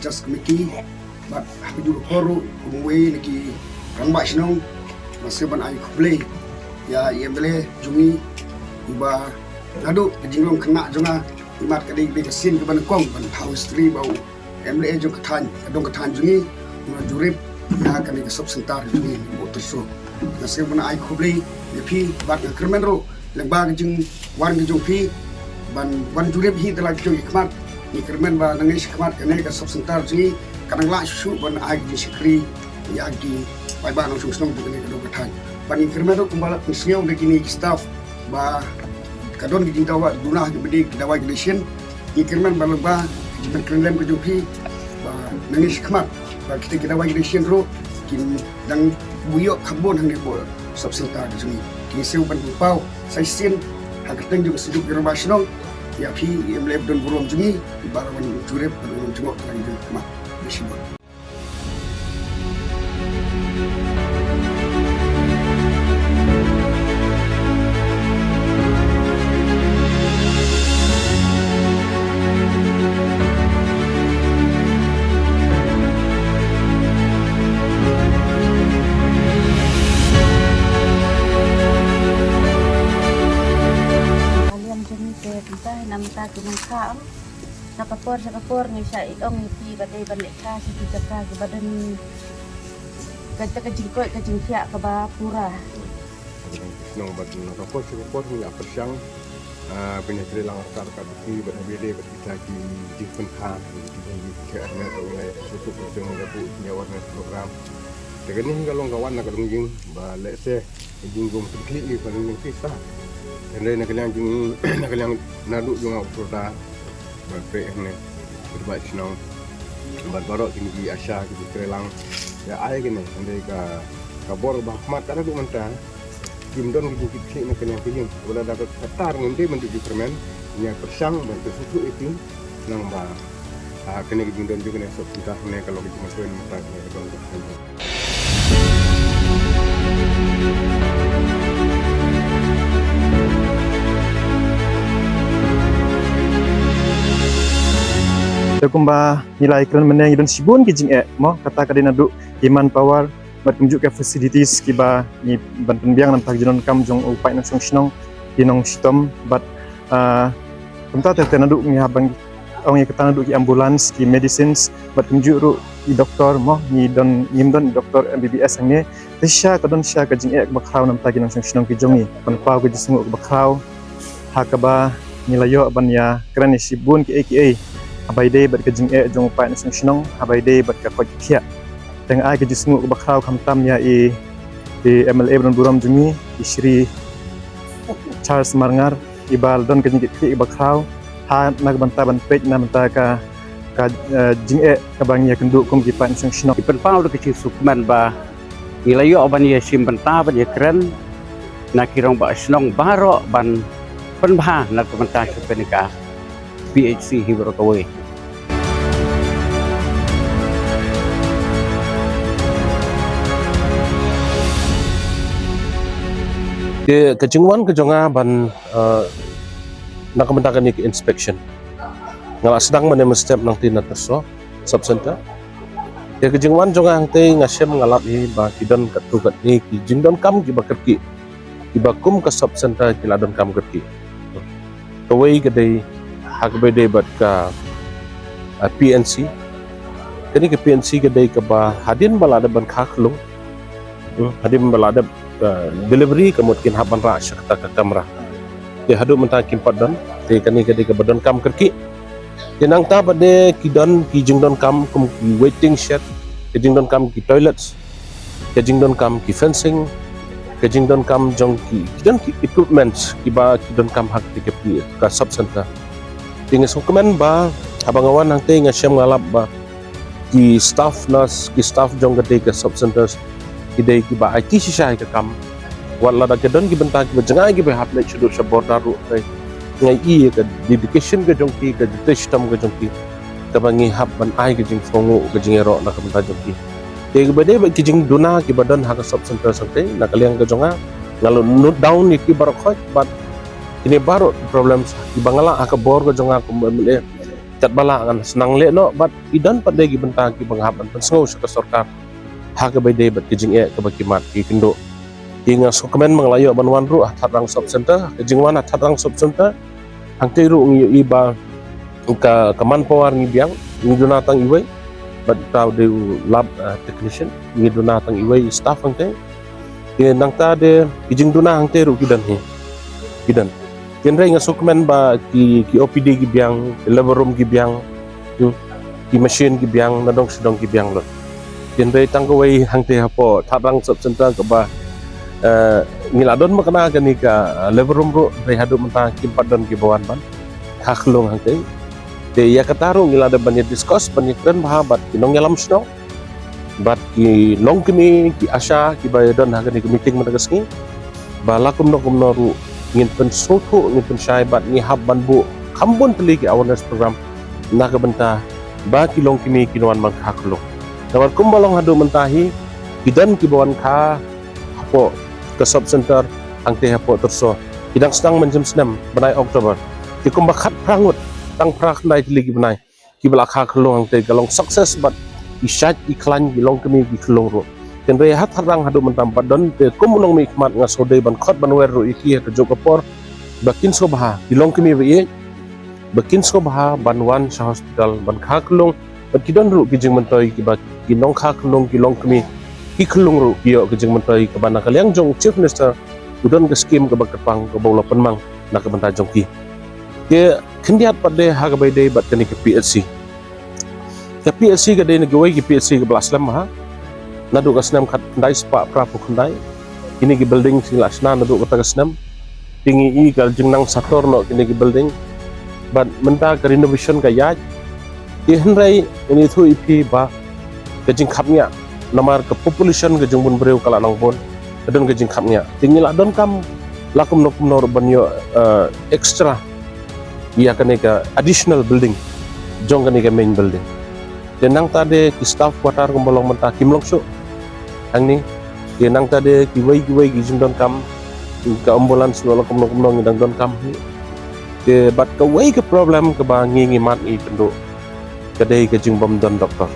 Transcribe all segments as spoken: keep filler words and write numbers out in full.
Church Committee, bad ha kajuh ka por ruh kum uwei na ki rangbah shnong, nga sngewbha ban ai khublei ïa i M L A jong ngi, iba naduh ka jinglong khynnah jong nga, imat ka dei ka sien kaba nyngkong ban thaw history ba u M L A jong ka thaiñ, ka dong ka thaiñ jong ngi, u la jurip ïa kane ka sub center jong ngi, Buh Tyrso. Nga sngewbha ban ai khublei ïa phi, bad nga kyrmen ruh lyngba ka jingwan ka jong phi ban wan jurip hi da la ki jong ki khmat. Ngi kyrmen ba nangne shakhmat kane ka sub center jong ngi ka nang lah shuh shuh ban ai ka jingshakri ïa ki paidbah nongshong shnong jong kane ka dong ka thaiñ. Bad ngi kyrmen ruh kumba la pynsngew da kine ki staff ba ka don ka jingdawa duna ha kaba ïadei ki dawai ki dashin. Ngi kyrmen ba lyngba ka jingpynkhreh lem ka jong phi ba nangne shakhmat ba kita ki dawai ki dashin ruh kin dang buh ïoh kham bun hangne hapoh sub center ka jong ngi. Ngi sngewbha ban pynpaw sa shisien ha kyrteng jong ka seng jong ki rangbah shnong ïa phi i M L A ba don burom jong ngi, iba la wan jurip ban wan jngoh ha la ki jong ki khmat. Khublei shibun. Ka liang jong ngi te kumta hi namar ki nongkha. Na ka por sha ka por ngi shah ïohi ïa phi ba dei ban leit sha ki jaka kiba don kata ka jingkoit ka jingkhiah kaba pura. Nong bad na ka por sha ka por ngi la pyrshang, ah, ban ïatreilang ryngkat ryngkat bad phi bad haba ïadei bad kita ki jingpynkha, ki jingpynkha ne ka ulai sutu ka jong ka bu ki awareness program. Te kane hi ka long ka wan na ka dongïing ba lehse ka jingkhuslai ka long ïing pisa. Hynrei na ka liang jong, na ka liang naduh jong nga u Purda bad phi hangne, bad bad shnong bad baroh kine ki ASHA ki jingtreilang ïa ai kine, hynrei ka, ka bor ba khmat ka naduh mynta kim don ki jingkit khlieh na ka liang ka ïing. Wat la da kata ngim dei ban duh jingkyrmen, ngi ïa pyrshang ban pynsuhthuh ïa ki. Nang ba, ah, kane ka jingdon jong kane sub center kane ka long ka jingmyntoi namar kane ka don ka jingmyntoi. Te kumba ngi la ïakren mynne ngi don shibun ki jingeh mo, kata ka dei naduh ki manpower bad kumjuh ka facilities kiba ngi ban pynbiang na ka bynta ka jingdonkam jong u paid nongshong shnong, ki nongshitom bad, ah, kumta te, te naduh ngi hap ban ong ïa kata naduh ki ambulance, ki medicines bad kumjuh ruh ki doktor mo, ngi don, ngim don doktor M B B S hangne. Te shisha ka don shisha ka jingeh kaba khraw na ka bynta ki nongshong shnong ki jong ngi. Pynpaw ka jingsngewnguh kaba khraw ha kaba ngi la ïoh ban ïakren ïa shibun kiei kiei haba ïadei bad ka jingeh jong u paid nongshong shnong, haba ïadei bad ka koit ka khiah. Te nga ai ka jingsngewnguh kaba khraw khamtam ïa i, i M L A ba don burom jong ngi, i Shri Charles Marngar, iba la don ka jingkitkhlieh kaba khraw ha na ka bynta ban peit na ka bynta ka, ka, eh, jingeh kaba ngi ïakynduh kum ki paid nongshong shnong. Ngi pynpaw da ka jingsngewkmen ba ngi la ïoh ban ïashim bynta ban ïakren na ki rangbah shnong baroh ban pynbha na ka bynta sha kane ka P H C hi baroh kawei. Te ka jingwan ka jong nga ban, eh, na ka bynta kane ka inspection. Nga la sdang mynne mynstep nangta na Tyrso Sub Center. Te ka jingwan jong nga hangtei nga shem nga lap hi ba ki don katto katne ki jingdonkam kiba kyrkieh, kiba kum ka sub center ki la donkam kyrkieh. Kawei ka dei ha kaba ïadei bad ka, ah, P N C. Kane ka P N C ka dei kaba hadien ba la dep ban kha khlung, hmm, hadien ba la dep, ah, delivery ka mut kin hap ban rah sha kata ka kamra. Te haduh mynta kim pat don. Te kane ka dei kaba donkam kyrkieh. Te nangta pat de ki don ki jingdonkam kum ki waiting shed, ki jingdonkam ki toilets, ki jingdonkam ki fencing, ki jingdonkam jong ki, ki don ki equipments kiba ki donkam ha kata ka pi-, ka sub center. Te nga sngewkmen ba haba nga wan hangtei nga shem nga lap ba ki staff nurse, ki staff jong kata ka sub center ki dei kiba aiti shisha ïa ka kam. Wat lada ki don ki bynta kiba jngai kiba hap leit shaduh sha border ruh, te nga ïohi ïa ka dedication ka jong ki, ka jingtrei shitom ka jong ki, kaba ngi hap ban ai ka jingsngewnguh ka jingïaroh na ka bynta jong ki. Te kaba dei bad ki jingduna kiba don ha ka sub center hangtei na ka liang ka jong nga, nga la note down ïa ki baroh khoit, bad kine baroh problems kiba nga lah ha ka bor ka jong nga kum M L A. Katba lah ngan sdang leh noh, bad i don pat de ki bynta kiba nga hap ban pynsngew sha ka sorkar ha kaba ïadei bad ka jingeh kaba ki mat ki kynduh. Te nga sngewkmen ba nga la ïoh ban wan ruh ha Thadrang Sub Center. Ka jingwan ha Thadrang Sub Center, hangtei ruh ngi ïohi ba ka, ka manpower ngi biang, ngi duna tang iwei, bad uta u dei u lab, eh, technician, ngi duna tang iwei staff hangtei. Te nangta de ki jingduna hangtei ruh ki don hi. Ki don. Hynrei nga sngewkmen ba ki, ki O P D ki biang, ki labor room ki biang, hmm, ki machine ki biang, nadong shadong ki biang lut. Hynrei tang kawei hangtei hapoh Thadrang Sub Center kaba, eh, ngi la don mynta kane ka, eh, labor room ruh, hynrei haduh mynta kim pat don kiba wan ban kha khyllung hangtei. Te ïa kata ruh ngi la dep ban ïa discuss, ban ïa kren bha bad ki nongïalam shnong, bad ki longkmie, ki ASHA, kiba ïa don ha kane ka meeting mynta ka sngi, ba la kumno kumno ruh ngin pynsngewthuh, ngin pynshai bad ngi hap ban buh kham bun tylli ki awareness program na ka bynta ba ki longkmie kin wan ban kha khyllung. Namar kumba long haduh mynta hi, ki don kiba wan kha hapoh ka sub center hangtei hapoh Tursor. Ki dang sdang mynjur snem bnai October. Te kumba khatphra ngut, tang phra khyndai tylli ki bnai kiba la kha khyllung hangtei, ka long success bad i shait i khlaiñ ki longkmie ki khyllung ruh. Hynrei ha Thadrang haduh mynta ym pat don, te kum u nongmihkhmat nga sngewdei ban khot ban wer ruh ïa ki ha kajuh ka por ba kin sngewbha ki longkmie ba ïeit, ba kin sngewbha ban wan sha hospital ban kha khyllung. Bad ki don ruh ki jingmyntoi kiba ki nongkha khyllung, ki longkmie ki khyllung ruh ki ïoh ki jingmyntoi kaba na ka liang jong u Chief Minister u don ka skim kaba kyrpang kaba u la pynmang na ka bynta jong ki. Te khyndiat pat de ha kaba ïadei bad kane ka P H C. Ka P H C ka dei na kiwei ki P H C kaba la slem bha. Naduh ka snem khatkhyndai spah phraphew khyndai kine ki building ki la shna naduh kata ka snem. Te ngi i ka jingnang sator noh kine ki building. Bad mynta ka renovation ka ïaid. Te hynrei ngan ïathuh ïa phi ba ka jingkhapngiah, namar ka population ka jingbun briew ka la nang bun, ka don ka jingkhapngiah. Te ngi la donkam la kumno kumno ruh ban ïoh, eh, extra ïa kane ka additional building jong kane ka main building. Te nangta de ki staff quarter kumba long mynta kim long shuh hangne. Te nangta de kiwei kiwei ki jingdonkam, ka ambulance ruh la kumno kumno ngi dang donkam hi. Te bad kawei ka problem kaba ngi ngi mad ngi kynduh, ka dei ka jingbym don doktor.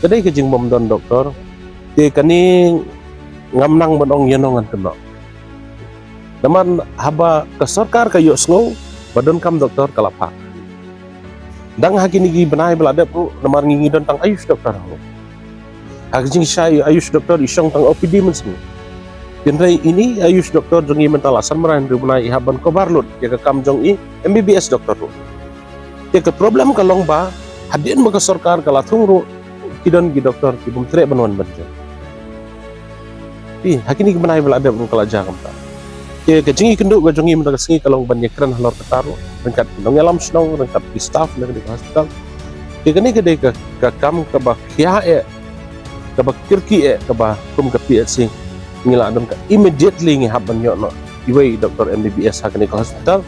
Ka dei ka jingbym don doktor. Te kane ngam nang ban ong ïano ngan kynnoh. Namar haba ka sorkar ka ïohsngew ba donkam doktor ka la phah. Dang ha kine ki bnai ba la dep ruh, namar ngi ngi don tang Ayush doctor ruh. Ha ka jingshai Ayush doctor i shong tang O P D mynsngi. Hynrei ine i Ayush doctor jong ngi mynta la san bnai hynriew bnai i hap ban cover lut ïa ka kam jong i M B B S doctor ruh. Te ka problem ka long ba hadien ba ka sorkar ka la thung ruh, ki don ki doktor ki bym treh ban wan ban jop. Te ha kine ki bnai ba la dep ruh ka la jia kumta. Te ka jingïakynduh ka jong ngi mynta ka sngi ka long ban ïakren halor kata ruh ryngkat ki nongïalam shnong, ryngkat ki staff na kane ka hospital. Te kane ka dei ka, ka kam kaba khia eh, kaba kyrkieh eh, kaba kum ka P H C ngi la don ka immediately ngi hap ban ïoh noh iwei doktor M B B S ha kane ka hospital.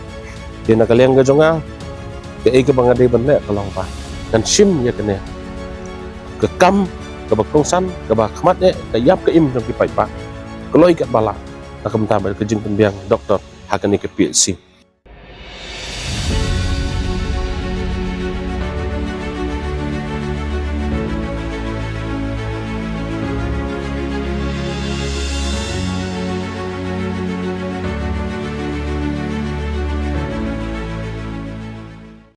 Te na ka liang ka jong nga, kaei kaba nga dei ban leh ka long ba ngan shim ïa kane ka kam kaba kongsan, kaba khmat eh, ka ïap ka im jong ki paidbah, kloi katba lah na ka bynta bad ka jingpynbiang doktor ha kane ka P H C.